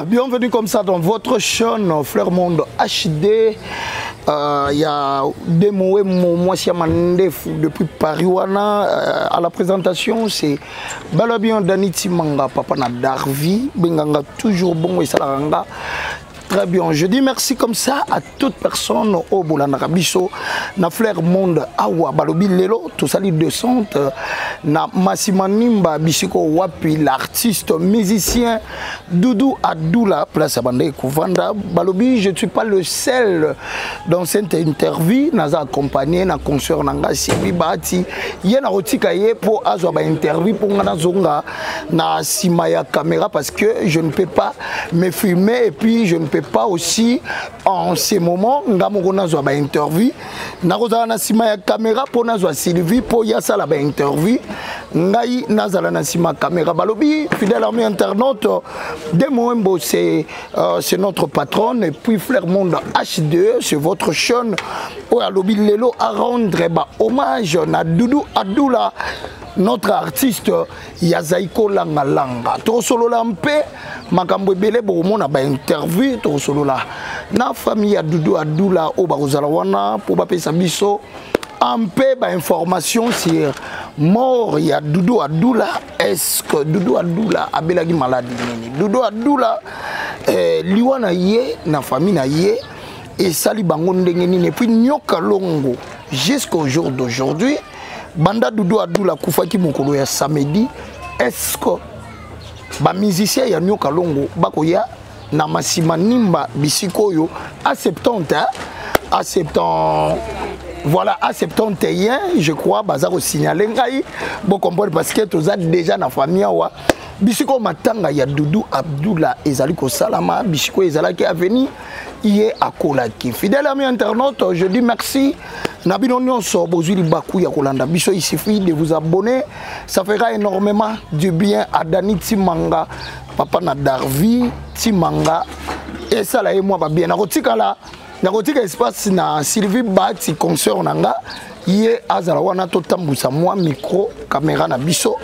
Bienvenue comme ça dans votre chaîne Fleur Monde HD. Euh, il y a des mots, moi, Mandefu depuis Paris. Wana, euh, à la présentation, c'est Balabian Dani Timanga, papa na Darvi, Benganga toujours bon et Salaranga. Très bien, je dis merci comme ça à toute personne au Bolanda Biso, na Flair Monde, Awa, Balobi Lelo, tout ça, descente, na Massimanimba, Bisiko Wapi, l'artiste, musicien, Doudou Adoula, place à Bande Kouvanda, Balobi, je ne suis pas le seul dans cette interview, naza accompagné, na concert nanga, Sibi Bati, ye na rotika ye po azwa ba interview pour nga nazonga na sima ya caméra parce que je ne peux pas me filmer et puis je ne peux pas aussi en ce moment nga moko nazwa ba interview nakozala na nsima ya caméra mpo nazwa Sylvie mpo ye asala ba interview, ngai nazala na nsima caméra. Balobi fidèle ami internaute de Moembo, c'est c'est notre patronne et puis Flair Monde H2, c'est votre chaîne oyo alobi lelo à rendre ba hommage na Doudou Adoula, notre artiste ya Zaiko Langa Langa. Tokosolola mpe makambo ebele, bokomona bainterview, tokosolola na famille ya Dudu Adula oyo bakozala wana mpo bapesa biso mpe bainformation sur mort ya Dudu Adula. Est-ce que Dudu Adula abelaki maladi nini? Dudu Adula, eh, liwa na ye na famille na ye esali bango ndenge nini? Et puis Nyoka Longo, jusqu'au jour d'aujourd'hui, banda Dudu Adula akufaki mokolo ya samedi, est-ce que bamusicien ya Nyoka Longo bakoya na Masima Nimba, bisika oyo a 70, hein? A 70, voilà, a 71, je crois, baza kosignale ngai, bocomprendre, parce que toza déjà na famille awa, bisika oyo matanga ya Dudu Abdullah ezali kosalama, bisika oyo ezalaki avenue ye akolaki. Fidèle ami internaute, je dis merci na bino nyonso bozwi libaku ya kolanda biso. Il suffit de vous abonner, ça fera énormément du bien à Dani Timanga, papa na Darvi Timanga, esala ye mwa babien. Nakotikala, nakotika espace na Sylvie Bati, consœur na nga, ye azala wana, totambusa mwa micro caméra na biso,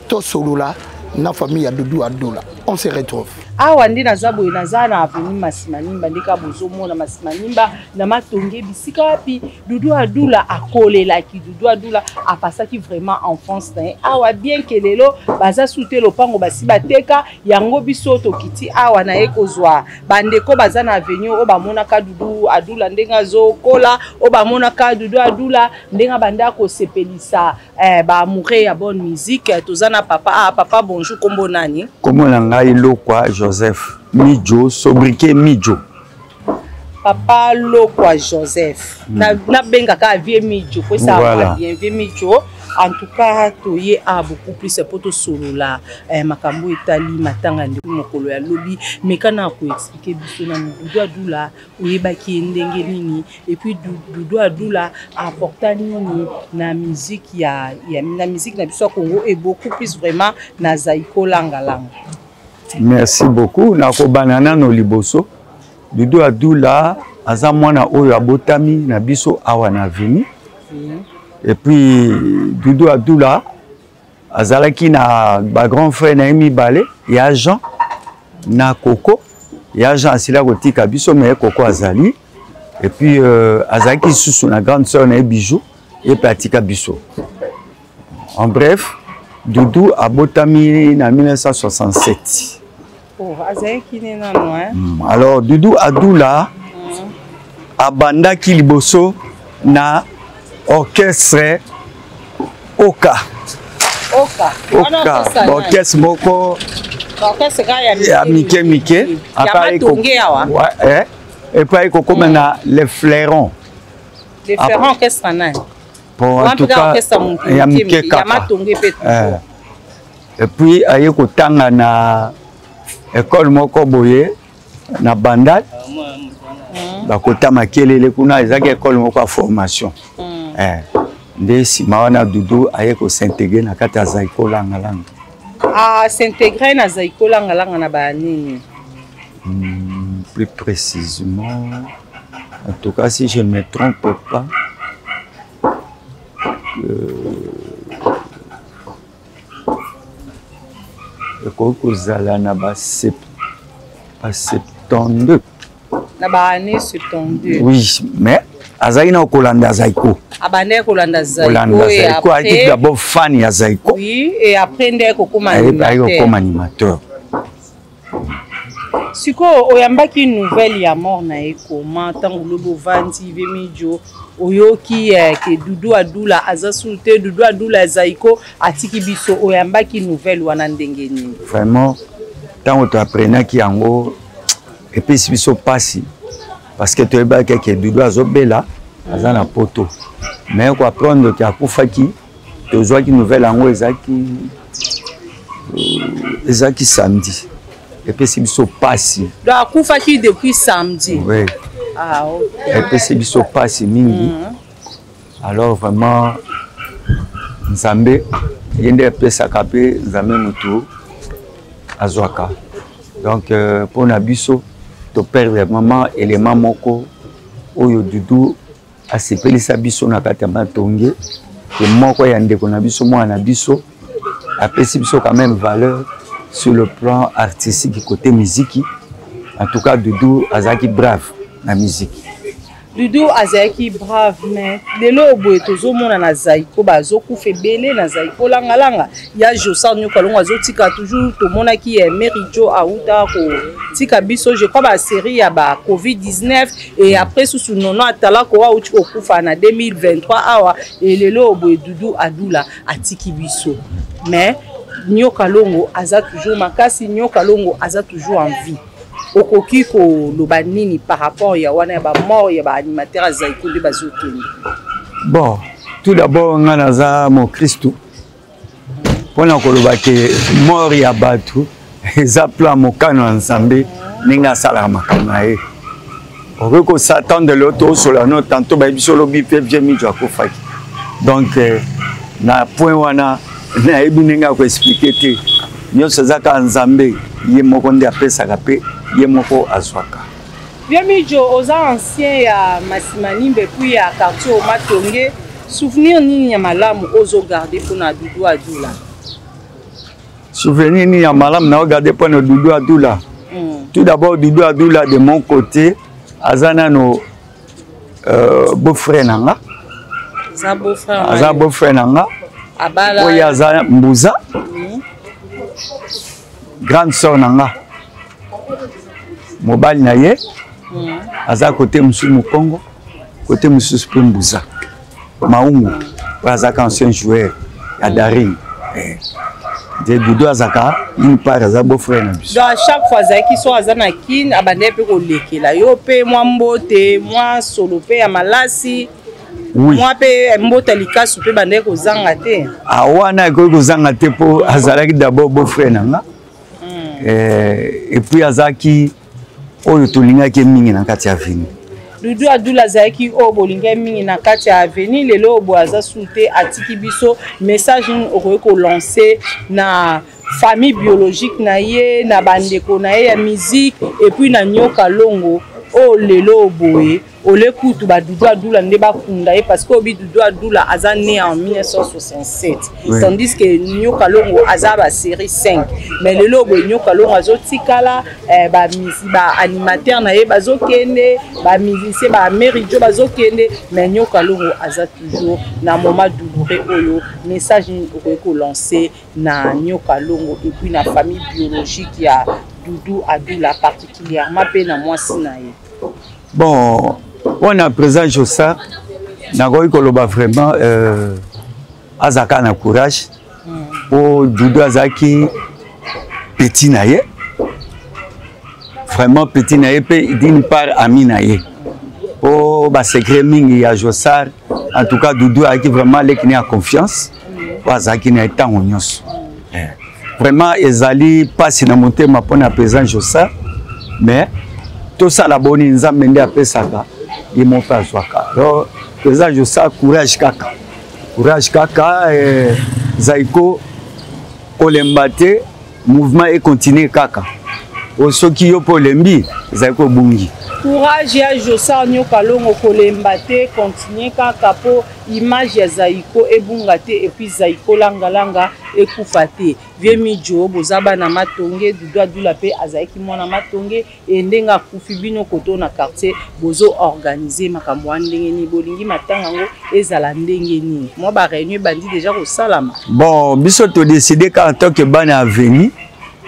tosolola na famille ya Dudu Adola. On se retrouve. Awa nde naza boye, naza na avenue Masimanimba, ndeka bozomona Masimanimba na Matonge, bisika wapi Dudu Adula akolelaki. Dudu Adula apasaki vraiment enfance na ye awa, bien ke lelo baza su te, lopango basi bateka yango. Biso tokiti awa na ye kozwa bandeko baza na avenue oyo bamonaka Dudu Adula ndenge azokola, oyo bamonaka Dudu Adula ndenge abanda kosepelisa baamoureux ya bonne musique. Toza na papa. Ah, papa, bonjour, kombo nani? Kombo na ngai Lokwa Joseph Mijo, sobriquet Mijo. Papa Lokwa Joseph, nabengaka vieux Mijo po esala voilà. Bien, vieux Mijo, en tout cas toye a beaucoup plus mpo tosolola makambo etali matanga nde mokolo ya lobi. Meka na koexpliquer biso na Dudu Adula, oyebaki ye ndenge nini? Et puis Dudu Adula apporta nini na musique ya na musique na biso ya Congo et beaucoup plus vraiment na Zaiko Langa Langa? Merci beaucoup. Nakobanda nano liboso, Dudu Adula aza mwana oyo abotami na biso awa na avenue. Et puis Dudu Adula azalaki na bagrand frère na ye mibale, ya Jean na Koko. Ya Jean asila kotika biso, mais Koko azali. Et puis azalaki lisusu na grande sœur na ye Bijou, ye mpe atika biso. En bref, Dudu abotami na 1967. Oh, azalaki ne nano, hein? Alors Dudu Adula abandaki liboso na orchestre Oka. Oka. Oka, orchestre moko ya mike mike. Et puis ekokoma na Les Flairons. Les Flairons, orchestre nani? Bon, en tout cas ya mike kaka. Et puis aye kotanga na école moko boye na Bandal, bakota makelele kuna, ezalaki école moko ya formation. Nde nsima wana Dudu aye kos'intégrer na kati ya Zaiko Langalanga. S'intégrer na Zaiko Langalanga na banini? Plus précisément, en tout cas si je ne me trompe pas, ekoki kozala na ba Ba 72. Na ba année 72. Oui, mais azalaki na kolanda Zaiko. Abandaki kolanda Zaiko. Kolanda Zaiko, ayaki d'abord fan ya Zaiko. Oui, et après nde kokoma animateur. Ayaki kokoma animateur. Sikoyo oyambaki nouvelle ya mort na ye koma ntango lobi ovandi Vemijo oyoki eh, ke Dudu Adula aza sulu te, Dudu Adula ya Zaiko atiki biso, oyambaki nouvelle wana ndenge nini? Vraiment ntango toaprenaki yango epesi biso mpasi parce que toyebaki ke Dudu azobela, aza na poto, mais koapprendre ke akufaki, tozwaki nouvelle yango ezalaki samedi, epesi biso mpasi. Donc akufaki depuis samedi? Oui. Ah, okay. Epesi biso mpasi mingi. Alors vraiment Nzambe ye nde apesaka mpe Nzambe motu azwaka. Donc mpona biso toperdre vraiment élément moko oyo Dudu asepelisa biso na kati ya Matonge, ke moko ya ndeko na biso, mwana na biso, apesi biso quand même valeur sur le plan artistique, côté musique. En tout cas Dudu azalaki brave na musique. Dudu azalaki brave, mais lelo boye tozomona na Zaiko bazokufa ebele na Zaiko langalanga ya Josar Nyoka Longo azotika toujours. Tomonaki eh, Mary Jo auta kotika biso, je crois ba série ya ba Covid-19, et après susu Nono Atalako auti kokufa na 2023 awa, et lelo boye Dudu Adula atiki biso, mais Nyoka Longo aza toujours makasi, Nyoka Longo aza toujours en vie. Okoki koloba nini par rapport ya wana ya bamort ya baanimateur ya Zaiko nde bazokende? Bon, tout d'abord nga naza mokristu, mpona koloba ke mort ya bato eza plan, mokano ya Nzambe ndenge asalaka makambo na ye. Okoki kos'attendre lelo tosola no tantôt bayebi biso olobi mpe vieux Mijo akufaki. Donc na point wana nayebi ndenge ya koexpliquer te. Nyonso eza kaka Nzambe ye moko nde apesaka mpe ye moko azwaka. Vieux Mijo, oza ancien ya Masimanimba, puis ya quartier Omatonge. Souvenir nini ya malamu ozogarde mpona Dudu Adula? Souvenir nini ya malamu naogarde mpona Dudu Adula? Tout d'abord, Dudu Adula, de mon côté, aza nano beau-frère na nga. Aza beau-frère? Aza beau-frère na nga oyo aza mbuza, grande sœur na nga, mobali na ye aza kote mosusu mokongo, kote mosusu mpe mbuza Maungu oyo azalaka ancien joueur ya Daring. Nde Dudu azalaka une part, aza beau frère na biso. Donc à chaque fois azalaki so aza na Kine, abandaki mpe kolekela yo mpe mwa mbote, mwa solo mpe ya malasi? Oui. Mwa mpe mbote likasu mpe bandaki kozanga te? Awana ekoki kozanga te mpo azalaki d'abord beau frère na nga, et puis azalaki oyo tolingaki mingi na kati ya avenue. Dudu Adula azalaki oyo bolingaki mingi na kati ya avenue. Lelo oyo boye aza su te, atiki biso. Message nini okoki kolancer na famille biologique na ye, na bandeko na ye ya musique, et puis na Nyoka Longo oyo lelo oyo boye ole kutu badudu Adula nde bakunda ye? Parce que obi Dudu Adula aza né en 1967, oui, tandis que Nyoka Longo aza basérie 5. Mais lelo boye Nyoka Longo azotikala, eh, baanimateur na ye bazokende, bamusicien baamerijo bazokende, mais Nyoka Longo aza toujours na moment douloureux oyo. Message nini okoki kolancer na Nyoka Longo et puis na famille biologique ya Dudu Adula, particulièrement mpe na mwasi na ye? Bon, wana président Josa nakoki koloba vraiment azalaka na courage po Dudu azalaki petit na ye, vraiment petit na ye, mpe d'une part ami na ye, po basecret mingi ya Josar, en tout cas Dudu azalaki vraiment leki ne ya confiance po azalaki na ye ntango nyonso. Vraiment ezali mpasi na motema mpona président Josa, mais tosala boni? Nzambe nde apesaka, ye moko azwaka. Alors président Josa, courage kaka, courage kaka. Zaiko kolemba te, mouvement econtinue kaka. O soki yo mpo olembi, ezali kobungi. Courage ya Josar Nyoka Longo, kolemba te, continue kaka po image ya Zaiko ebunga te et puis Zaiko langa langa ekufa te. Vieux Midjo, boza bana Matonge, Doudou Adula pe azalaki mwana Matonge et ndenge akufi bino koto na quartier bozo organiser makambo wana ndenge nini, bolingi matanga yango ezala ndenge nini? Mwa ba réunion ebandi déjà kosalama. Bon, biso to décider kaka en tant que bana avenue,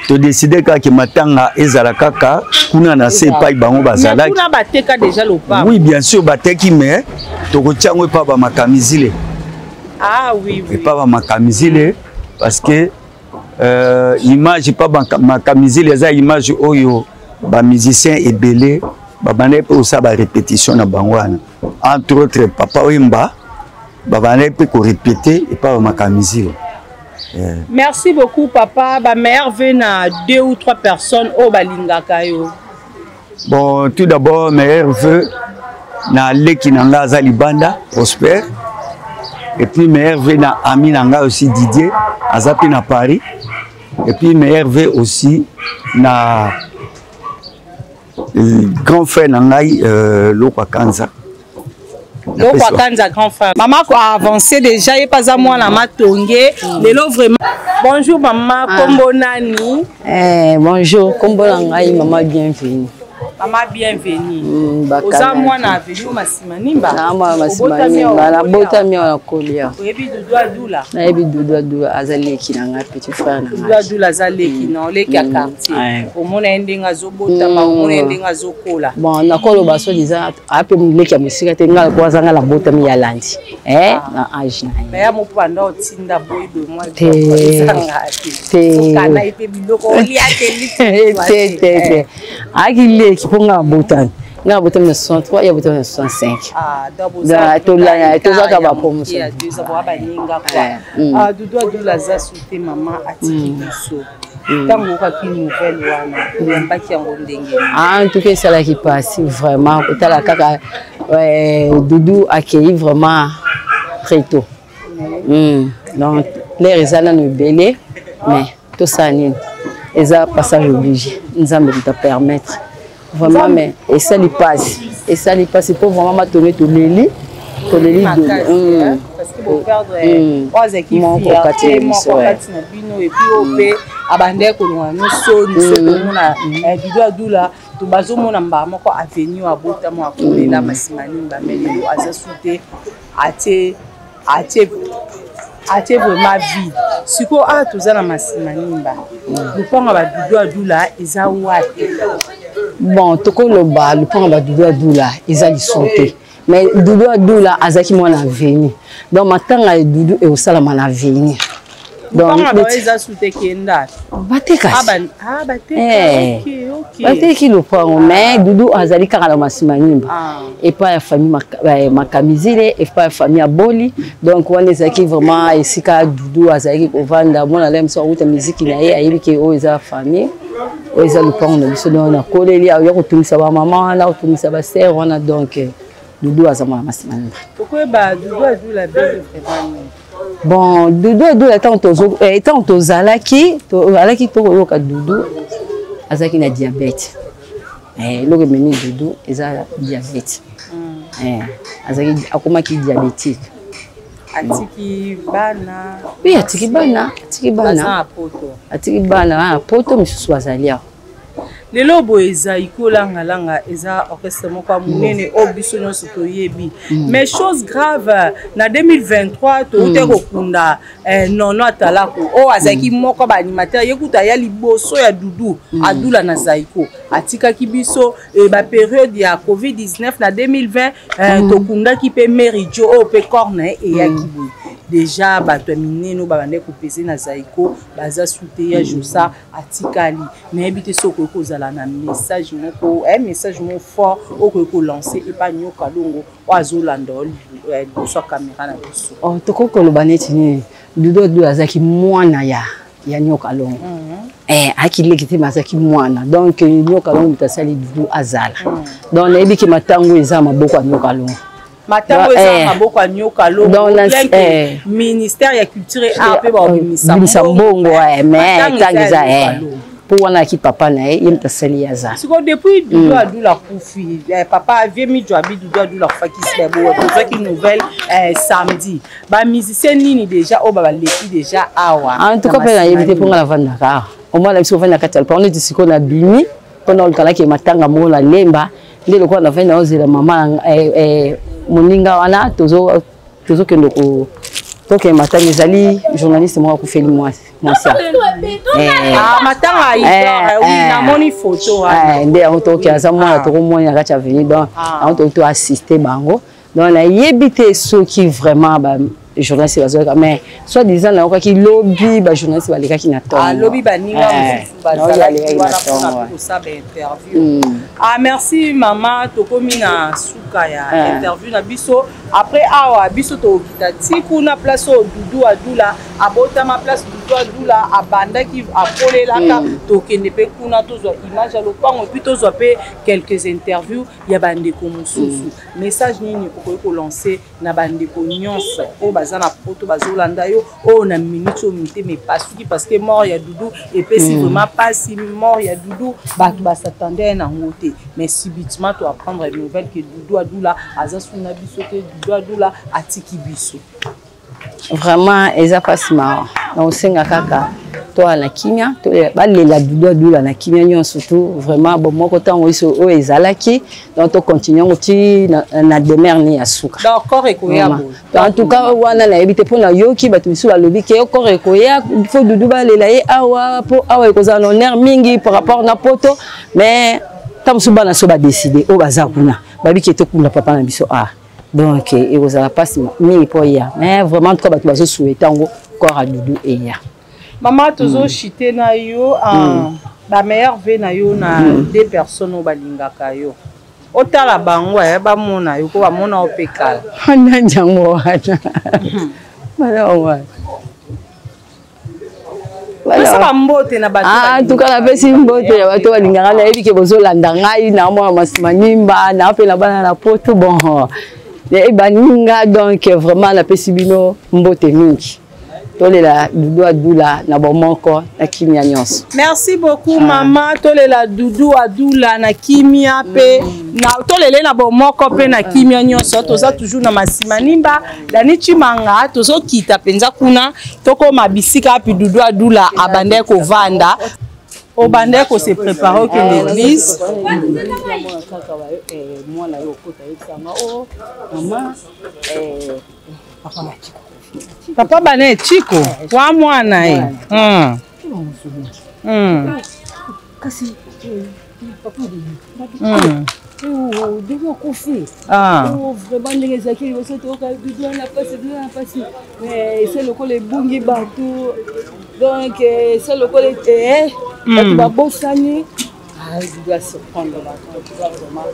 to décider kaka ke matanga ezala kaka kuna na se epai bango bazalaki. Kuna bateka déjà lopango. Oui, bien sûr bateki, mais tokotia yango epai ba makamizile. Ah oui, oui. Epai ba makamizile parce que image epai ba makamizile eza image oyo ba musiciens ebele babandaki mpe kosala ba répétition na bango wana, entre autres Papa Wemba babandaki mpe korépéter epai ba makamizile. Yeah. Merci beaucoup papa, ba meilleurs vœux na 2 ou 3 personnes oyo balingaka yo. Bon, tout d'abord meilleurs vœux na leki na nga aza libanda Prosper, et puis meilleurs vœux na ami na nga aussi Didier aza pe na Paris, et puis meilleurs vœux aussi na grand frère na ngai Lokwa Kanza. Lokwa Kanza grand frère. Maman ko avancé déjà ye paza mwana Matonge. Lelo vraiment. Bonjour maman, kombo nani? Bonjour, kombo na ngai maman Bienvenue. Maman Bienvenue. Oza mwana avenue Masima Nimba? Na mwana Masima Nimba, na botami na kolia. Oyebi Doudou Adula? Nayebi Doudou Adula, aza leki na ngai, petit frère na ngai. Doudou Adula aza leki na leki ya quartier. Omona ye ndenge azobotama, omona ye ndenge azokola. Bon, nakoloba so disant ape leki ya mosika te, ngai ko azanga na botami ya landi. Na âge na ye. Mais ya mopo banda otinda boyi boyi mwa Te. Te. Okana ye pe biloko olia te te te te. Ayaki leki mpo ngai abotami. Ngai abotami na 63, ye abotami na 65. Ah, donc tozaka ba promotion. Toza baninga quoi. Doudou Adula aza sute mama atiki biso. Ntango okaki nouvelle wana, oyambaki yango ndenge? En tout cas esalaki mpasi vraiment kotala kaka Doudou akei vraiment très tôt. Donc l'air eza nano ebele, mais tosala nini, eza passage obligé, Nzambe moto apermettre vraiment, mais esali mpasi, esali mpasi mpo vraiment Matonge toleli, toleli. Parce que boperdre oyo azalaki fierté moko kati na bino, et puis oyo mpe abandaki kolonga no soni so komona Doudou Adula, bazomona mbala moko avenue abotama akolela Masima Nimba, mais lelo aza su te, atie atie atie vraiment vide. Sikoyo awa toza na Masima Nimba, lopango ya baDoudou Adula eza wapi? Bon, tokoloba lopango ya baDoudou Adula eza lisusu te, mais Doudou Adula azalaki mwana avenue, donc matanga ya Doudou ekosalama na avenue. Eza su te, kenda. Batekasi, bateki lopango, mais Doudou azali kaka na Masima Nimba epai ya famille Makamizile, epai ya famille ya Boli. Donc wana ezalaki vraiment esika Doudou azalaki kovanda. Mwana ala mosu awuta miziki na ye, ayebi ke oyo eza famille, oyo eza lopango na biso. Donc nakoleli ya kotungisa bamama wana, kotungisa basere wana. Donc Doudou aza mwana Masima Nimba. Okoyeba Doudou Adula bele vraiment? Bon, Doudou Adula, ntango tozalaki tozalaki tokoyoka Doudou azalaki na diabète. Eloko ememi Doudou eza diabète. Azalaki, akomaki diabétique. Atiki bana? Oui, atiki bana, atiki bana, atiki bana na poto, misusu bazali awa. Lelo boye Zaiko Langalanga eza orchestre moko ya monene oyo biso nyonso toyebi, mais chose grave, na 2023 touti kokunda Nono Atalako oyo azalaki moko baanimateur, ye kuta ya liboso ya Dudu Adula na Zaiko, atikaki biso. Bapériode ya COVID-19 na 2020, tokundaki mpe Mary Jo oyo mpe corps na ye eyaki boye. Déjà bato ya minene oyo babandaki kopese na Zaiko baza sute ya Josa atikali. Nayebi te soki okoki kozala na message moko, message moko fort okoki kolancer epa Nyoka Longo oyo azolanda liboso ya caméra na biso. Oh, tokoki koloba neti nini, Dudu Dudu azalaki mwana ya Nyoka Longo. Ayaki leki te, me azalaki mwana. Donc Nyoka Longo moto asali Dudu azala. Donc nayebi ke matango eza maboko ya Nyoka Longo. Matango eza maboko ya Nyoka Longo, ministère ya culture et art mpe babimisa mbongo, mais ntango eza. Mpo wana ayaki papa na ye, ye moto asali ye aza. Sikoyo depuis Dudu Adula akufi, papa vie Mijo abi Dudu Adula akufaki sila boye, tozwaki nouvelle samedi. Bamusicien nini déjà oyo baleki déjà awa? En tout cas mpe nayebi te, mpo nga navandaka awa, omwana biso ovandi na kati ya lopango neti sikoyo nabimi mpona olukalaki matanga moko na Lemba, nde lokola navandi naozela mama moninga wana, tozokende ko tokende matanga. Ezali journaliste moko akufeli mwasi mwasi. Matanga, namoni photo. Nde yango tokende, aza mwana tokomoni na kati ya avenue, donc yango toki toassiste bango. Donc nayebi te soki vraiment ba journaliste bazwaka, mais soit disant nayokaki lobi bajournaliste balekaki na ntongo. Lobi baninga mosusu bazalaki wana mpona kosala bainterview. Ah, merci mama, tokomi na suka ya interview na biso. Après awa biso tokokita ti kuna place oyo Dudu Adula abotama, place Dudu Adula abandaki akolelaka. Tokende mpe kuna, tozwa image ya lopango, et puis tozwa mpe quelques interviews ya bandeko mosusu. Message nini okoki kolancer na bandeko nyonso oyo baza na Poto, bazolanda yo oyo na minute oyo mitema epasuki, parce que mort ya Dudu epesi vraiment pasi? Mort ya Dudu, bato bas'attendait nango te, mais subitement to apprendre nouvelle que Dudu Adula aza suna biso te, Dudu Adula atiki biso. Vraiment eza mpasi, mawa. Na osenga kaka toala na kimia, balela Dudu Adula na kimia nyonso, tout vraiment bomoko ntango biso oyo ezalaki. Donc tocontinue yango ti na demeure ni ya suka. En tout cas wana nayebi te, mpo nayoki bato misusu balobi ke corps ekoya, faut Dudu balela ye awa, mpo awa ekozala na honneur mingi par rapport na Poto. Mais ntango mosusu bana so badécider oyo baza kuna, babiki tokunda papa na biso awa, donc ekozala mpasi mingi mpo ya. Mais vraiment, en tout cas bato bazosouhaiter yango, corps ya Dudu eya. Mama, tozochite na yo bameilleurs vœux na yo na deux personnes oyo balingaka yo, otala bango, bamona yo, ko bamona yo mpe kala. Nani yango wana? Bana wana. Pesa bambote na bato. En tout cas napesi mbote ya bato balingaka, nayebi ke bozolanda ngai na mwana Masimanimba na mpe na bana na Poto, bon, baninga. Donc vraiment napesi bino mbote mingi. Tolela Dudu Adula na bomoko, na kimia nyonso. Merci beaucoup mama. Tolela Dudu Adula na kimia mpe na tolele na bomoko mpe na kimia nyonso. Toza toujours na Masimanimba, Dani Chimanga, tozokita mpenza kuna, tokóma bisika api Dudu Adula abandaki kovanda. Obandaki kose préparer okende église. Mwana yo okota, yebisanga o mama, papa Machiko. Papa bane Chiko wa mwana ye. Kasi papa ndenge akufi, vraiment ndenge ezalaki liboso, toyoka Dudu na pasi, Dudu na pasi, mais ese lokola ebungi bato, donc ese lokola bato babosani. Dudu asurprendre bato vraiment,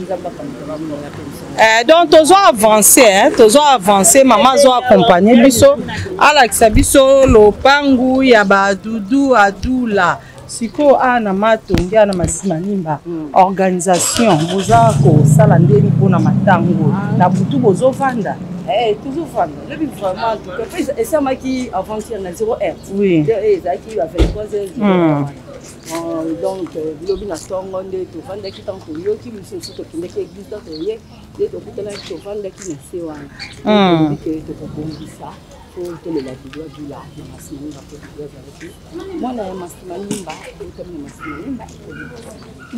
Nzambe akamata. Donc tozo avance, hein, tozo avance. Mama azo accompagne biso, alakisa biso lopangu ya badudu Adula. Sikoyo awa na Matonge, awa na Masimanimba, organisation boza kosala ndeni mpona matango na butu bozovanda? Tozovanda lobi vraiment. En tout cas esamaki avant-hier na 0 heure. Ezalaki ya 23 heures. Donc lobi na ntongo nde tovandaki, ntango toyoki mosusu tokendaki église, ntango toye nde tokutanaki, tovandaki na se wana, tolobi ke tokobongisa po tolela Dudu Adula na Masimanimba, po Dudu azalaki mwana ya Masimanimba, otami na Masimanimba.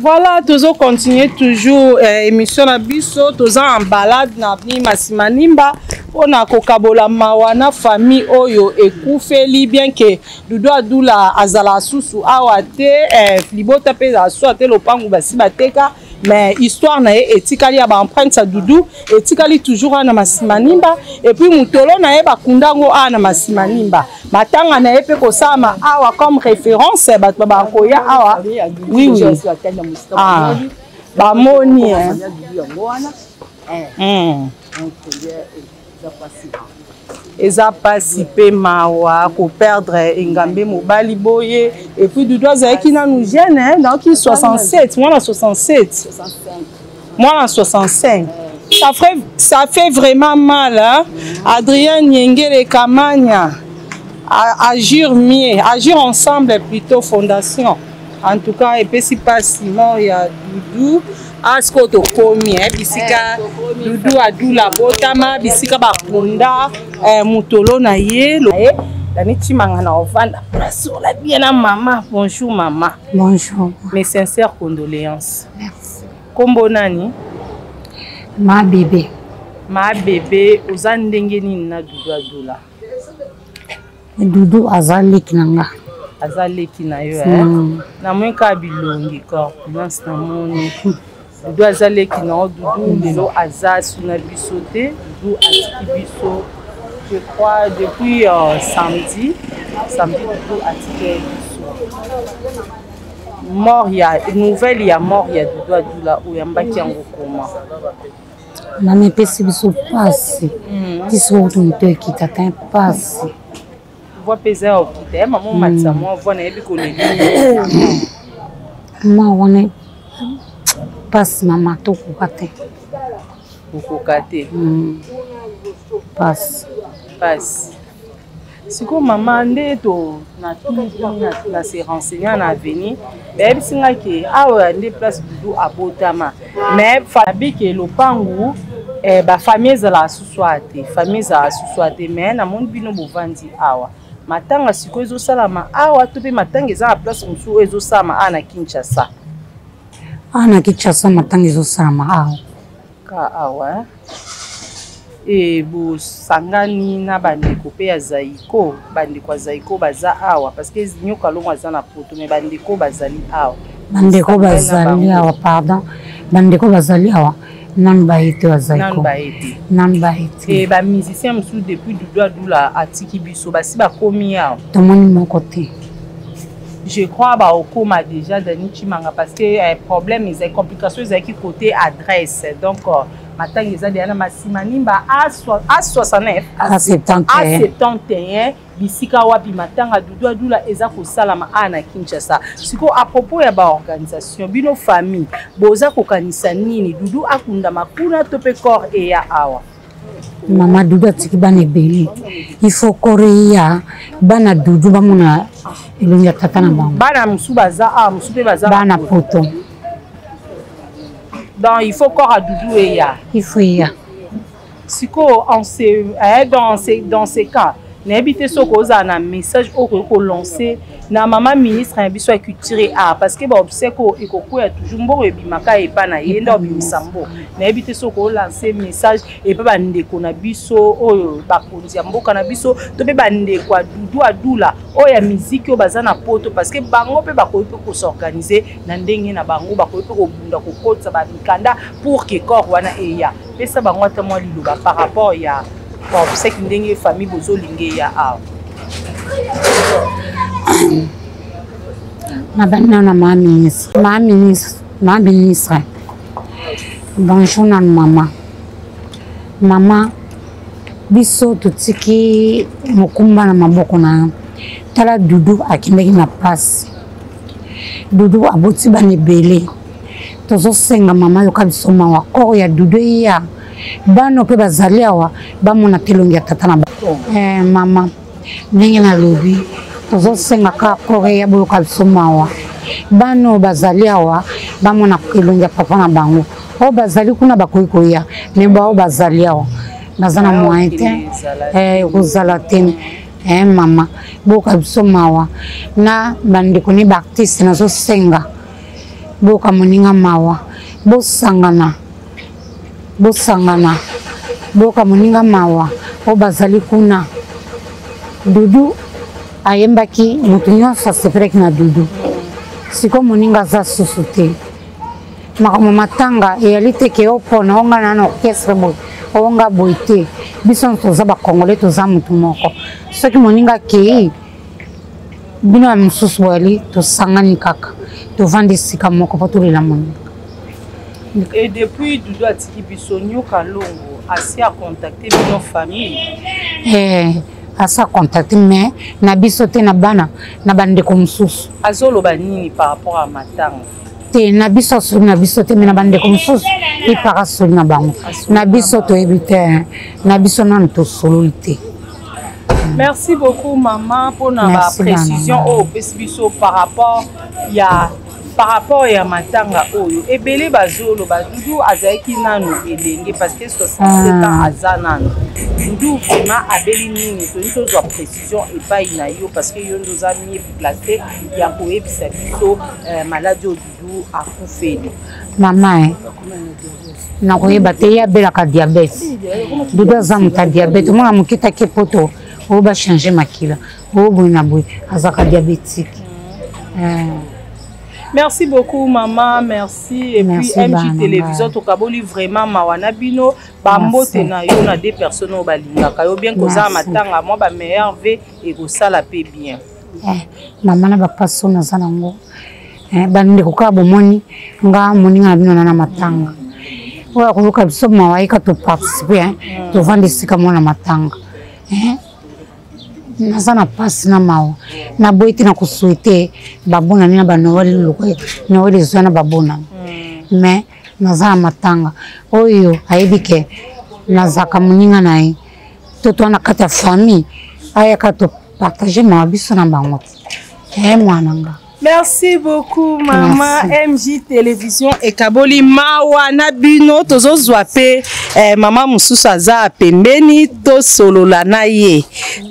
Voilà, tozo continuer toujours émission na biso. Toza en balade na avenue Masimanimba mpona kokabola mawa na famille oyo ekufeli. Bien que Dudu Adula azala susu awa te, libota mpe ezala susu te, lopangu basi bateka, mais histoire na ye etikali, ya baempreinte ya Dudu etikali toujours awa na Masimanimba. Et puis motolo na ye bakunda yango awa na Masimanimba, matanga na ye mpe kosalama awa comme référence, bato bakoya awa. Oui, ah, bamoni. Eza mpasi mpe mawa koperdre engambe mobali boye. Et puis Dudu azalaki nanu jeune, naoki 67, mwana 67, mwana 65, ça fait vraiment mal, hein? Adrien Nyengele Kamanya, agir mieux, agir ensemble plutôt, fondation. En tout cas, epesi mpasi mort ya Dudu. Ah, sikoyo tokomi eh, bisika eh, Dudu Adula abotama, bisika bakunda eh, motolo na ye. Dani Tshimanga na ovanda place ola bien na mama. Bonjour mama. Bonjour. Mes sincères condoléances. Merci. Kombo nani? Ma bébé. Ma bébé, oza ndenge nini na Dudu Adula? Dudu aza leki na nga. Aza leki na yo eh? Namoni kaka bilongi corpulence namoni. Dudu aza leki na yo. Dudu lelo aza suna biso te. Dudu atiki biso je crois depuis samedi. Samedi Dudu atiki biso. Mort ya nouvelle ya mort ya Dudu Adula oyambaki yango koma? Mama, epesi biso mpasi ti soki kutu moto ekita te, mpasi. Voix mpe eza ya okita ya mama, omatisa mwa voix, nayebi koleli. Ma wana mpasi mama, tokoka te. Okoka te. Mpasi. Mpasi. Sikoyo mama, nde to natuni na se renseigner na avenir, bayebisi nga ke awa nde place Dudu abotama, mais abike lopangu eh, bafamille ezalaka susu awa te, famille ezalaka susu awa te. Mais namoni bino bovandi awa. Matanga sikoyo ezosalama awa to mpe matanga eza na place mosusu oyo ezosalama awa na Kinshasa? Awa na Kinshasa matanga ezosalama awa. Ka awa e bosangani na bandeko mpe ya Zaiko. Bandeko ya Zaiko baza awa parce que Nyoka Longo aza na Poto, mais bandeko bazali awa. Bandeko bazali awa, pardon, bandeko bazali awa, nanu baye te. Nanu baye te. Nanu baye te. E bamusicien mosusu, depuis Dudu Adula atiki biso, basi bakomi awa? Tomoni moko te. Je crois baokoma déjà, Dani Chimanga, parce que eh, problème ezali, complication ezalaki côté adresse. Donc matanga eza deya na Masimanimba A69 A71. A71, bisika wapi matanga Dudu Adula eza kosalama awa na Kinshasa. Sikoyo, à propos ya baorganisation, bino famille boza kokanisa nini? Dudu akundama kuna to mpe corps eya awa? Mama, Dudu atiki bana ebele, il faut corps eya, bana Dudu bamona elongi ya tata na bango. Bana mosusu baza awa, mosusu mpe baza bana Poto. Donc il faut corps ya Dudu eya. Il faut eya. Sikoyo eh, dans ces cas, nayebi te soki ozala na message oyo okoki kolancer na mama ministre na biso ya culture et art, parce que baobsèques oyo ekokwea toujours, mbongo ebimaka epa na ye nde obimisa mbongo. Nayebi te soki olancer message epa bandeko na biso oyo bakonzi ya mboka na biso to mpe bandeko ya Dudu Adula oyo ya miziki oyo baza na Poto, parce que bango mpe bakoki mpe kos'organiser na ndenge na bango, bakoki mpe kobunda kokotisa bamikanda pour que corps wana eya. Pesa bango ata mwa liloba par rapport ya baobsèques, ndenge famille bozolinga eya awa. Nabandi nano na ma ministre, ma ministre, ma ministre, bonjour nanu mama. Mama, biso totiki mokumba na maboko na yo. Tala, Dudu akendaki na pasi, Dudu aboti bana ebele. Tozosenga mama, yoka biso mawa, corps ya Dudu eya, bana mpe bazali awa bamona te elongi ya tata na bango. Eh, mama, ndenge nalobi, tozosenga kaka corps eya, boyoka biso mawa, bana oyo bazali awa bamona elongi ya papa na bango. Oyo bazali kuna bakoki koya, mais bao bazali awa baza na moyen te, ekozala te. Mama, boyoka biso mawa na bandeko ne baartiste. Nazosenga boyoka moninga mawa, bosangana, bosangana, boyoka moninga mawa oyo bazali kuna. Dudu ayembaki, moto nyonso asepelaki na Dudu. Sikoyo moninga aza susu te. Makambo matanga eyali te ke opona onga na na orchestre boye, onga boye te. Biso nyonso toza bacongolais, toza motu moko. Soki moninga akei, bino ya mosusu boyali, tosangani kaka, tovandi esika moko mpo tolela moninga. Et depuis Dudu atiki biso, Nyoka Longo asi acontacter bino famille? Eh, asa contacte, mais na biso te, na bana, na bandeko mosusu. Azoloba nini par rapport à matanga? Te, na biso asoli na biso te, mais na bandeko mosusu epaka asoli na bango. Na biso toyebi te, na biso nanu tosololi te. Merci beaucoup maman mpona baprécision oyo opesi biso par rapport ya matanga oyo. Ebele bazoloba Dudu azalaki nanu elenge, parce que 67 ans aza nanu. Dudu vraiment abeli nini? Tolingi tozwa précision epai na yo, parce que yo nde oza mieux placé ya koyebisa biso maladi oyo Dudu akufeli. Mama, nakoyeba te. Ye abelaka diabète. Dudu aza moto ya diabète. Omona moke taki poto oyo bachange makila oyo boye na boye, azalaka diabétique. Merci beaucoup maman, merci. Et merci, puis MJ Télévision tokaboli vraiment mawa na bino. Bambote na yo na deux personnes oyo balingaka yo bien. Kozala matanga, mwa bameilleurs vœux ekosala mpe bien. Mama na bapaso, naza nango bandeko kaka. Bomoni nga moninga na bino na matanga oyo akoyoka biso mawa, ayika toparticipe, tovanda esika mwana matanga. Naza na mpasi na mawa, naboyi te na kosouhaiter babonani na banoël, lokola Noël ezwa na babonani, mais naza na matanga oyo ayebi ke nazalaka moninga na ye to toa na kati ya famille, ayaka topartage mawa biso na bango te. Ye mwana nga. Merci beaucoup mama. Merci. MJ Télévision ekaboli mawa na bino. Tozozwa mpe mama mosusu aza pembeni, tosolola na ye,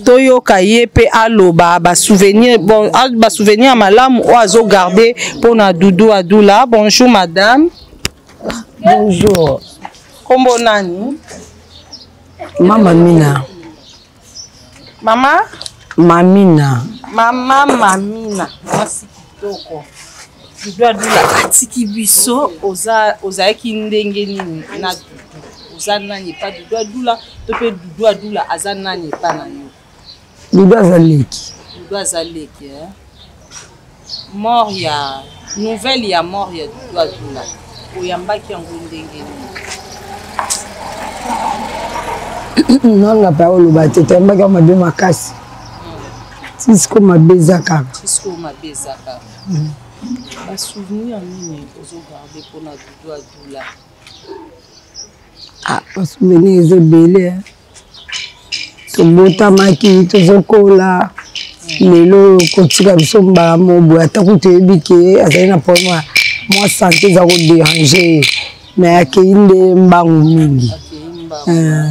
toyoka ye mpe aloba basouvenir, bon, basouvenir ya malamu oyo azogarde mpona Dudu Adula. Bonjour madame. Bonjour. Kombo nani? Mama Mina. Mama? Mamina. Mama Mamina, mwasi kitoko. Dudu Adula atiki biso, ozalaki ndenge nini na Dudu? Oza nani epa Dudu Adula, to mpe Dudu Adula aza nani epa na yo? Dudu aza leki. Dudu aza leki, eh? Mort ya nouvelle ya mort ya Dudu Adula, oyambaki yango ndenge nini? Nanga mpe oloba te, toyambaki yango mabe makasi. Ti siko mabe eza kaka. Ti siko mabe eza kaka. Basouvenir nini ozogarde mpona Dudu Adula? Ah, basouvenir eza ebele. Tobotamaki, tozokola, lelo kotika biso mbala moboye. Ata kutu toyebi ke azali na problème mwa santé eza kodéranger ye, mais akei nde mbangu mingi.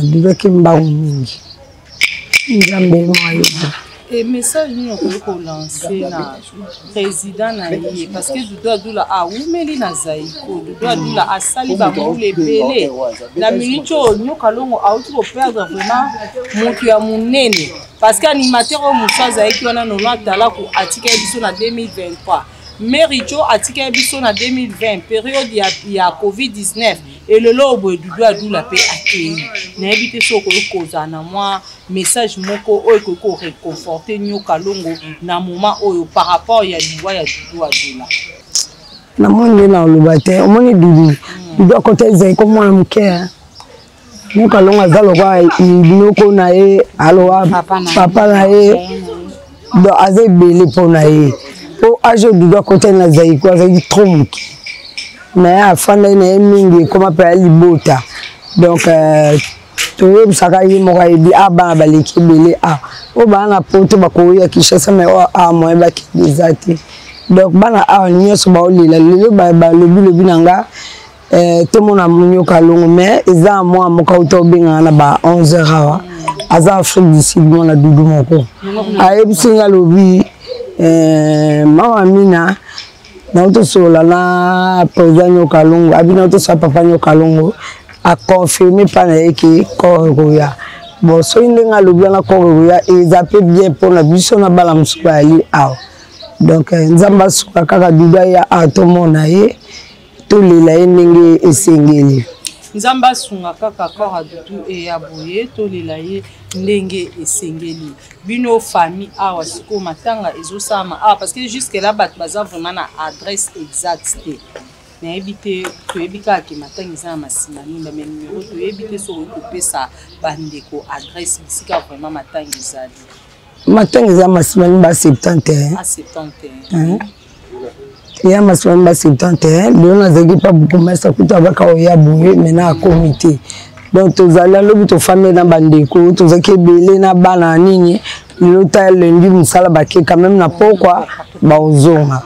Dudu ake mbangu mingi, Nzambe mwa yoba. E message nini okoki kolancer na président na ye? Parce que Dudu Adula awumeli na Zaiko. Dudu Adula asali bambula ebele. Na minute oyo, Nyoka Longo auti koperdre vraiment moto ya monene, parce que animateur oyo mosu azalaki wana, Nono Atalaku, atikaki biso na 2023. Mericho atikaki biso na 2020, période ya COVID-19. Elelo oyo boye, Dudu Adula mpe akei. Nayebi te soki okoki kozala na mwa message moko oyo ekoki koréconforter Nyoka Longo na moment oyo par rapport ya liwa ya Dudu Adula. Namoni nde na oloba te. Omoni Dudu, Dudu akota ezali ko mwana moke. Nyoka Longo aza lokwa noko na ye, alowa papa na ye, donc aza ebele mpo na ye, mpo age oyo Dudu akotani na Zaiko azalaki trop moke, mais afandaki na ye mingi, ekoma mpe ya libota. Donc toyebisaka ye moko, ayebi a bana baleki ebele a oyo baa na poto, bakoya Kinshasa, mais oyo a moyen bakende eza te. Donc bana awa nyonso baolela lelo, balobi lobi na nga tomona Nyoka Longo, mais eza mwa moko auta obengaka na ba 11 heures awa, aza Afrique du Sud, mwana Dudu moko ayebisi nga, alobi mama Mina, naotosolola na président Nyoka Longo, abi naotosola papa Nyoka Longo, aconfirme mpa na ye ke corps ekoya. Bon, soki ndenge alobi wana, corps ekoya, eza mpe bien mpona biso na bana mosusu bayali awa. Donc Nzambe asuka kaka Dudu aya awa, tomona ye, tolela ye ndenge esengeli. Nzambe asunga kaka corps ya Dudu eya boye, tolela ye ndenge esengeli. Bino famille awa sikoyo, matanga ezosalama awa, parce que jusque là bato baza vraiment na adresse exacte te. Nayebi te, toyebi kaka ke matanga eza na Masima Nimba, mais numéro toyebi te. Soki okoki kopesa bandeko adresse bisika vraiment matanga ezali. Matanga eza Masima Nimba 71. A 71. Ya Masima Nimba 71. Lelo nazalaki mpa bourgmestre kutu, abaka oya boye, maintenant akomi te. Donc tozali alobi, tofandi na bandeko, tozalaki ebele na bana nini. Lelo ta lundi mosala bake quand même na pokwa baozonga.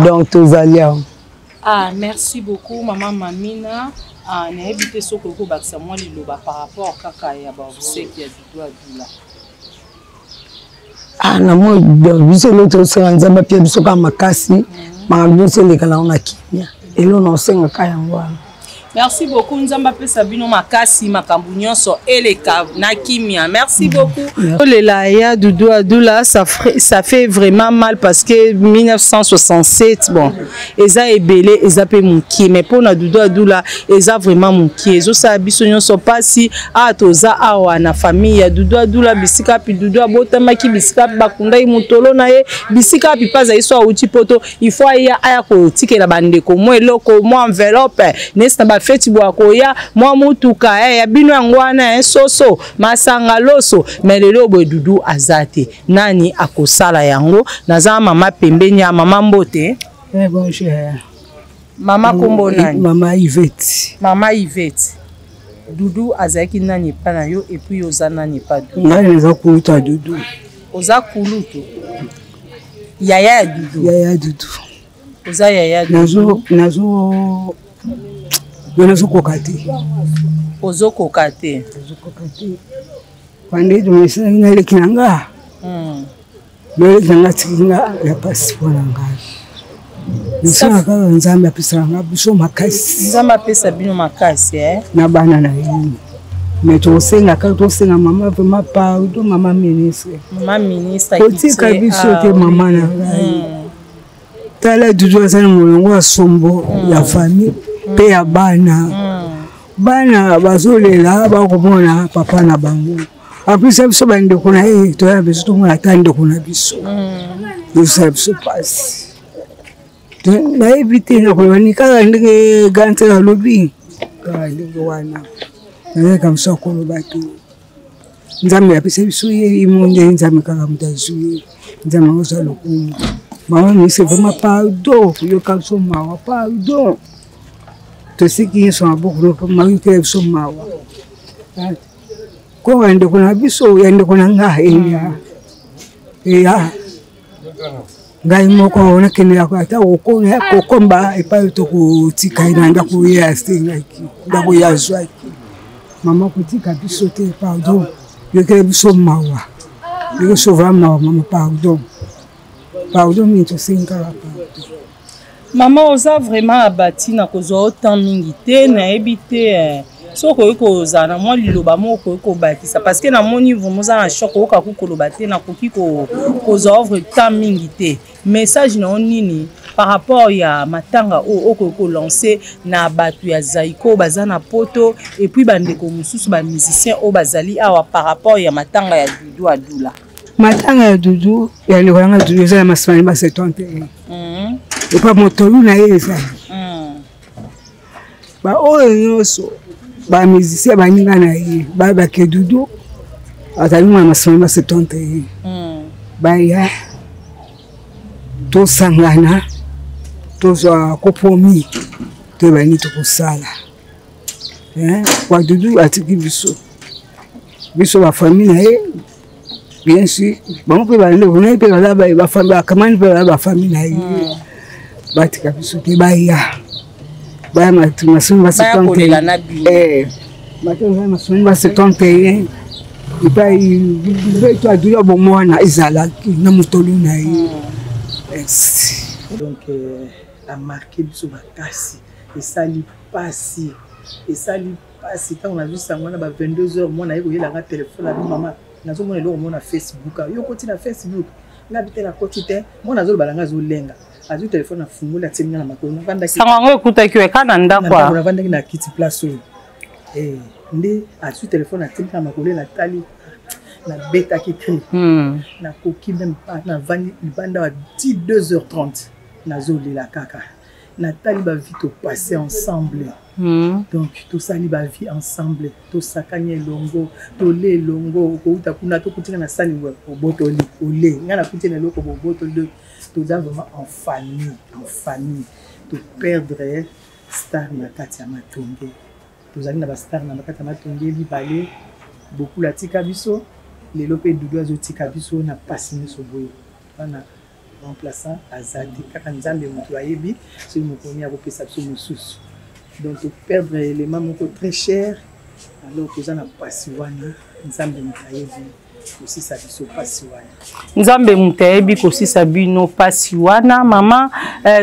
Donc tozali awa. Ah, merci beaucoup maman Mamina. Ah, nayebi te soki okoki kobakisa mwa liloba par rapport kaka ya baobsèque ya Doudou Adoula. Ah, namoni biso eloko tosenga Nzambe apia biso kaka makasi, makambo nyonso eleka nango na kimia. Eloko na osengaka yango wana. Merci beaucoup Nzambe apesa bino makasi makambo nyonso eleka na kimia. Merci beaucoup. Olela ya Doudou Adoula, ça fait vraiment mal parce que 1967 bon eza ebele eza pe mokie mais pona Doudou Adoula eza vraiment mokie ezosala biso nyonso pasi a toza awa na famille ya Doudou Adoula bisika pi Doudou abotamaki bisika bakundaki motolo na ye bisika pi paza ye so awuti poto il faut aya aya kotikela bandeko mwa eloko mwa enveloppe nesi na bafeti bwa koya mwa motuka eh, ya bino yango wana eh, soso masanga loso me lelo boye Dudu aza te nani akosala yango naza mama pembeni ya mama mbote. Eh, bonjour. Mama kombo nani? Mama Yvette. Mama Yvette. Dudu azalaki nani epa na yo et puis oza nani epa Dudu? Ngai naza kulutu ya Dudu. Oza kulutu? Yaya ya Dudu. Yaya ya Dudu. Oza yaya ya Dudu. Nazo nazo yo nazokoka te. Ozokoka te. Nazokoka te. Pande tomesanaki na leki na nga. Leki na nga atiki nga ya pasi mpo na ngai. Nasala kaka Nzambe apesaka nga biso makasi. Nzambe apesa bino makasi eh? Na bana na ye. Mais tosenga kaka tosenga mama vraiment pardon mama ministre. Mama ministre kotika biso te mama na ngai. Tala Dudu aza na molongo ya sombo ya famille mpe ya bana. Bana bazolela bakomona papa na bango. En plus biso bandeko na ye toya biso tomona ata ndeko na biso. Ezosala biso mpasi. Nayebi te nakoloba nini kaka ndenge Gante alobi kaka ndenge wana nazalaka mosu akoloba te. Nzambe apesa biso ye imo nde Nzambe kaka moto azwi ye. Nzambe akozwa lokumu. Mama ministre vraiment pardon, yoka biso mawa pardon. Tosiki nyonso maboko mayokela biso mawa. Ko ya ndeko na biso ya ndeko na nga eya eya ngai moko nakendeka ata kokomba epai tokotika ye na ndako ye asengaki ndako ye azwaki. Mama kotika biso te pardon, yokela biso mawa, yokela biso vraiment mawa mama pardon, pardon mingi tosengi kaka pardon. Mama oza vraiment abati na kozwa yo temps mingi te, nayebi te soki okoki kozala na mwa liloba moko okoki kobakisa parce que namoni vraiment oza na choc, okoka ku koloba te, nakoki kozwa ovre temps mingi te. Message na yo nini par rapport ya matanga oyo okoki kolancer na bato ya Zaiko baza na poto et puis bandeko mosusu ba musiciens oyo bazali awa par rapport ya matanga ya Doudou Adoula? Matanga ya Doudou ya ndeko na nga Doudou eza na masima ba 71. Epa motolu na ye ezali. Ba oyo nyonso ba musicien baninga na ye bayebake Doudou azali mwana masima ba 71. Baya tosangana tozwa compromis toyeba nini tokosala. Kwa Doudou atiki biso biso ba famille na ye bien sûr bango mpe bandeko na ye mpe baza bakamani mpe baza bafamille na ye batika biso te baya baya masumu ba 71 epai beto adula bomwana ezalaki na motolu na ye. Merci. Donc amarke biso makasi, esali pasi, esali pasi ntango nazwi sango wana ba 22 heures mwana ye koyela nga telefone abi mama nazomona eloko mona Facebook, yo okoti na Facebook nga bi te nakoti te, mwana azoloba na nga azolenga azwi telefone afungoli atindi nga na makolo navandaki sango yango ekutaki yo eka na ndako a navandaki na kiti place oyo nde azwi telefone atindi nga na makolo natali nabetaki cri nakoki même pas navandi libanda ba 2h30 nazolela kaka natali ba vie topasse ensemble. Donc tosali ba vie ensemble, tosakani elongo, tole elongo, okouta kuna tokutina na sani obotoli ole nga nakuti na eloko bobotoli. Donc toza vraiment en famille, en famille toperdre star na kati ya matonge. Tozali na ba star na kati ya matonge mibale, Bokula atika biso. Lelo mpe Dudu azotika biso na mpasi nyonso boye wana, remplaçant aza te, kaka Nzambe moto ayebi soki mokoni akopesa biso mosusu. Donc toperdre élément moko très cher, alors toza na mpasi wana. Nzambe moto ayebi kosisa biso mpasi wana. Nzambe moto ayebi kosisa bino mpasi wana. Mama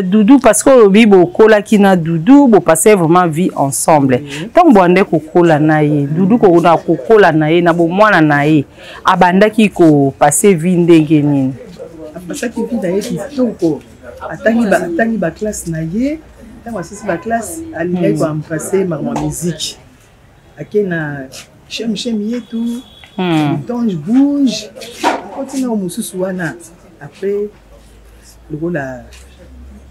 Dudu, parce que olobi bokolaki na Dudu, bopase vraiment vie ensemble. Ntango bwande kokola na ye Dudu, na kokola na ye na bomwana na ye, abandaki kopase vie ndenge nini? Apasaki vie na ye kitoko. Atangi baclasse na ye. Ntango asisi baclasse, alingaki koembrasse makambo ya musique. Ake na Shem Shem Yetu, Tange Bouge, akoti nao mosusu wana. Après, lokola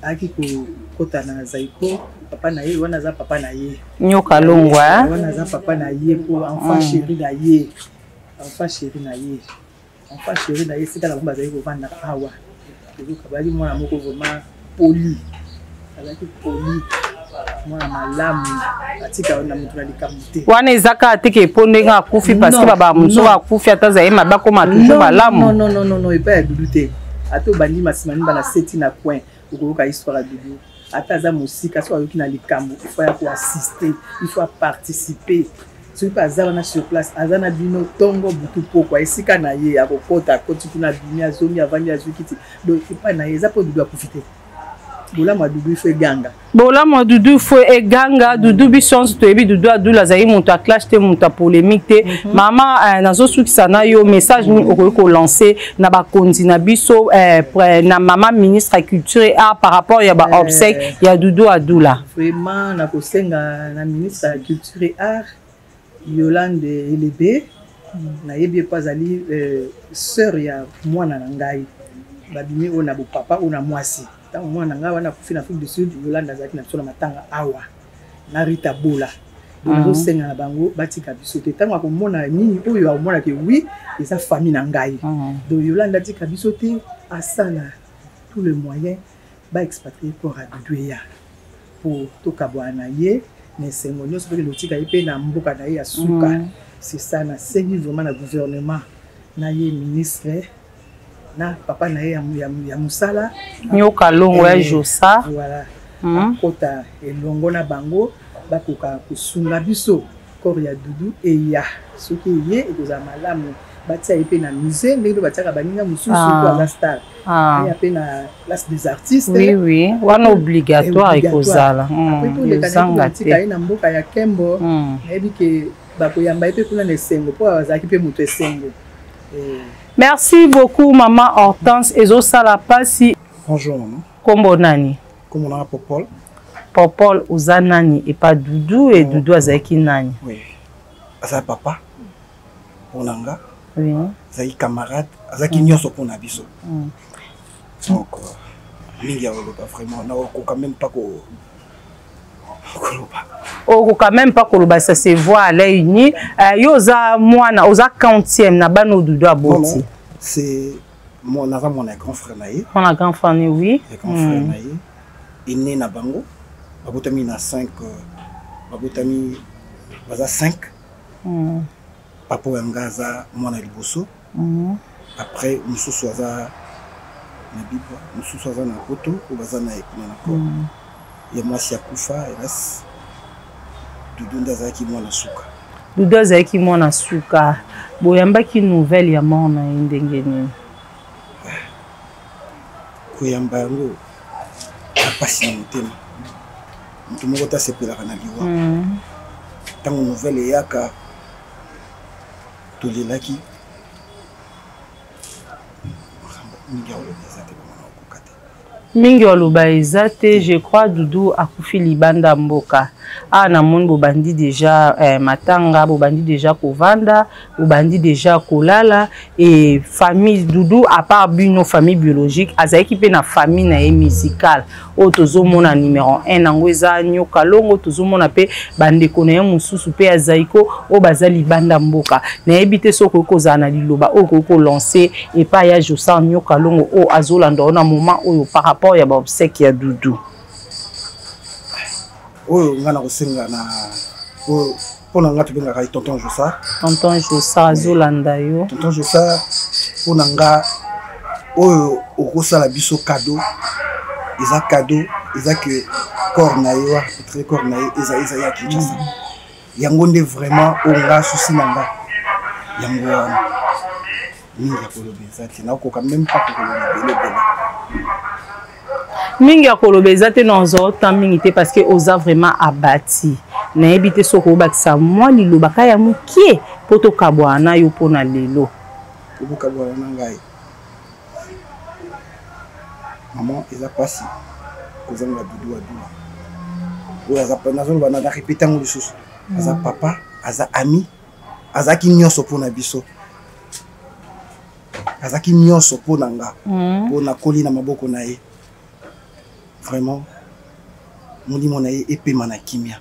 ayaki kokota na Zaiko, papa na ye wana aza papa na ye. Nyoka Longwa. Wana aza papa na ye po enfant chéri na ye, enfant chéri na ye, enfant chéri na ye. Esika na bango bazali kovanda awa, tozoka bazali mwana moko vraiment poli, azalaki poli, mwana malamu, atika na moto na likambo te. Wana eza kaka te ke mpo ndenge akufi, parce que baba mosusu akufi, ata azali mabe, akoma toujours malamu. Non, non, non, non, epai ya Dudu te. Ata obandi masima nimba na seti na coin, okoyoka histoire ya Dudu. Ata aza mosika, soki ayoki na likambo, il faut ya koassister, il faut aparticiper. Soki mpe aza wana sur place, aza na bino ntongo, butu, pokwa. Esika na ye akokota, akoti kuna, abimi, azongi, avandi, azwi kiti. Donc epai na ye eza mpo Dudu akufi te. Bolamu ya Dudu ifo eganga. Bolamu ya Dudu ifo eganga. Dudu, biso nyonso toyebi Dudu Adula azali moto ya clash te, moto ya polémique te. Mama, nazosukisa na yo, message nini okoki kolancer na bakonzi na biso, na mama ministre ya culture et art, par rapport ya baobsèque ya Dudu Adula? Vraiment, nakosenga na ministre ya culture et art, Yolande Elebe. Nayebi ye mpo azali sœur ya mwana na ngai. Babimi oyo na bopapa, oyo na mwasi. Ntango mwana na ngai wana akufi na Afrique du Sud, Yolande azalaki na biso na matanga awa na Rita Bola. Donc nazosenga na bango batika biso te. Ntango akomona nini oyo, akomonake wi eza famille na ngai. Donc Yolande atika biso te, asala tout le moyen baexpatrie corps ya Dudu eya, po tokabwana na ye na esengo nyonso, mpe lotika ye mpe na mboka na ye ya suka. C'est ça nasengi vraiment na gouvernement, na ye ministre, na papa na ye ya mosala. Nyoka Longo ya Josa. Voilà, akota elongo na bango, bakoka kosunga biso corps ya Dudu eya. Soki eye, ekozala malamu. Batia ye mpe na musée ndenge mpe batiaka baninga mosusu, po aza star. Aya mpe na place des artistes. Oui, wana obligatoire ekozala. Ezanga te ye na mboka ya Kembo. Nayebi ke bakoyamba ye mpe kuna na esengo, mpo azalaki mpe moto esengo. Merci beaucoup, mama Hortense. Ezosala mpasi. Bonjour, maman. Kombo nani? Kombo nanga Popol. Popol, oza nani epa Dudu? E Dudu azalaki nani? Oui. Aza papa mpona nga. Azalaki camarade, azalaki nyonso mpona biso. Donc mingi ya koloba, vraiment nakokoka même pas koloba. Okoka même pas koloba, ça se voit à l'œil nu. Yo oza mwana, oza quantième na bana oyo Dudu aboti? C'est moi, naza mwana ya grand frère na ye. Mwana grand frère ni, oui. Ya grand frère na ye, ene na bango. Babotami na 5, babotami baza 5. Papa oyo nga aza mwana liboso. Après mosusu aza na Bibwa, mosusu aza na poto, oyo baza na ye kuna na ko ya mwasi akufa, hélas. Dudu nde azalaki mwana suka. Dudu azalaki mwana suka. Boyambaki nouvelle ya mort na ye ndenge nini? Koyamba yango na mpasi na motema. Moto moko te asepelaka na liwa. Ntango nouvelle eyaka, tolelaki. Makambo mingi ya koloba eza te, bango na kokoka te. Mingi oloba eza te. Je crois Dudu akufi libanda mboka. Awa namoni bobandi déjà matanga, bobandi déjà kovanda, bobandi déjà kolala. E famille Dudu, à part bino famille biologique, azalaki mpe na famille na ye musicale oyo tozomona numéro 1 yango eza Nyoka Longo. Tozomona mpe bandeko na ye mosusu mpe ya Zaiko oyo baza libanda mboka. Nayebi te soki okoki kozala na liloba oyo okoki kolancer epai ya Josar Nyoka Longo oyo azolanda oyo na moment oyo, par rapport ya baobsèque ya Dudu. Oyo nga na kosenga na oyo Mpo na nga, tobengaka ye tonton Josa. Tonton Josa azolanda yo. Tonton Josa, mpo na nga, oyo okosala biso cadeau, eza cadeau, eza ke corps na ye wa peut-être corps na ye eza ya Kinshasa. Yango nde vraiment oyo nga susi na nga yango wana. Mingi ya koloba eza te, nakokoka même pas kokoloba ebele ebele. Mingi ya koloba eza te, na ozwa temps mingi te parce que oza vraiment abati. Nayebi te soki obakisa mwa liloba ka ya mokie mpo tokabwana na yo mpo na lelo. Okokabwana na ngai, mama, eza mpasi kozanga Dudu Adula oyo aza, nazoloba na répéter yango lisusu, aza papa, aza ami, azalaki nyonso mpo na biso, azalaki nyonso mpo na nga, mpo nakoli na maboko na ye. Vraiment, molimo na ye epema na kimia.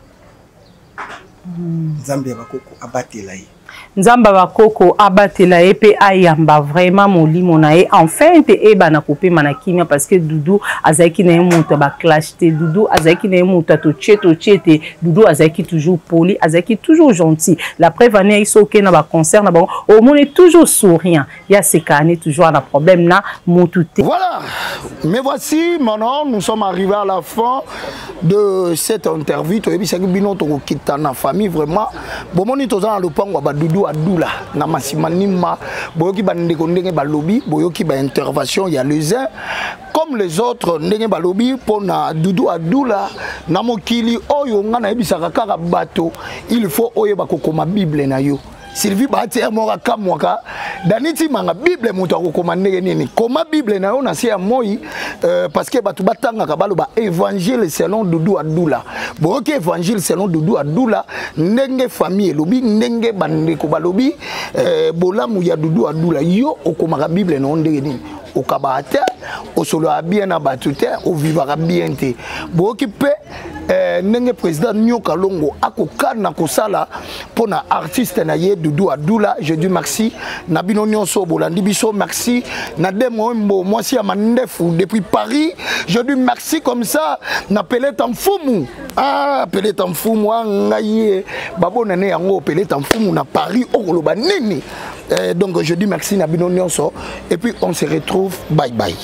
Nzambe ya bakoko abatela ye. Nzambe ya bakoko abatela ye mpe ayamba vraiment molimo na ye, enfin te eyebana kopema na kimia, parce que Dudu azalaki na ye moto ya baclash te, Dudu azalaki na ye moto ya totie totie te. Dudu azalaki toujours poli, azalaki toujours gentil. La preuve ane ayaki, soki okei na baconcert na bango, omoni toujours souriant, ya sekani toujours na problème na motu te. Voilà, mais voici maintenant, nous sommes arrivés à la fin de cette interview. Toyebisaki bino tokokita na famille. Vraiment, bomoni, toza na lopango ya badudu Adula na Masimanima. Boyoki bandeko ndenge balobi, boyoki baintervention ya les uns comme les autres ndenge balobi mpona Dudu Adula. Na mokili oyo, nga nayebisaka kaka bato, il faut oyeba kokoma Bible na yo. Sylvie Bahati moko akamwaka Dani Timanga, Bible moto akokoma ndenge nini? Koma Bible na yo na se ya moi, parce que bato batangaka, baloba évangile selon Dudu Adula. Boyoki évangile selon Dudu Adula, ndenge famille elobi, ndenge bandeko balobi, bolamu ya Dudu Adula. Yo okomaka Bible na yo ndenge nini? Okabaka te, osololaka bien na bato te, ovivaka bien te. Boyoki mpe ndenge président Nyoka Longo akokana kosala mpo na artiste na ye Dudu Adula. Je dis merci na bino nyonso bolandi biso. Merci na Demo Mbo, mwasi ya mandefu depuis Paris. Je dis merci comme ça na Peleta Mfumu. Ah, Peleta Mfumu, ah, ngai ye babonane yango, Peleta Mfumu na Paris, okoloba nini? Donc je dis merci na bino nyonso et puis on se retrouve. Bye bye.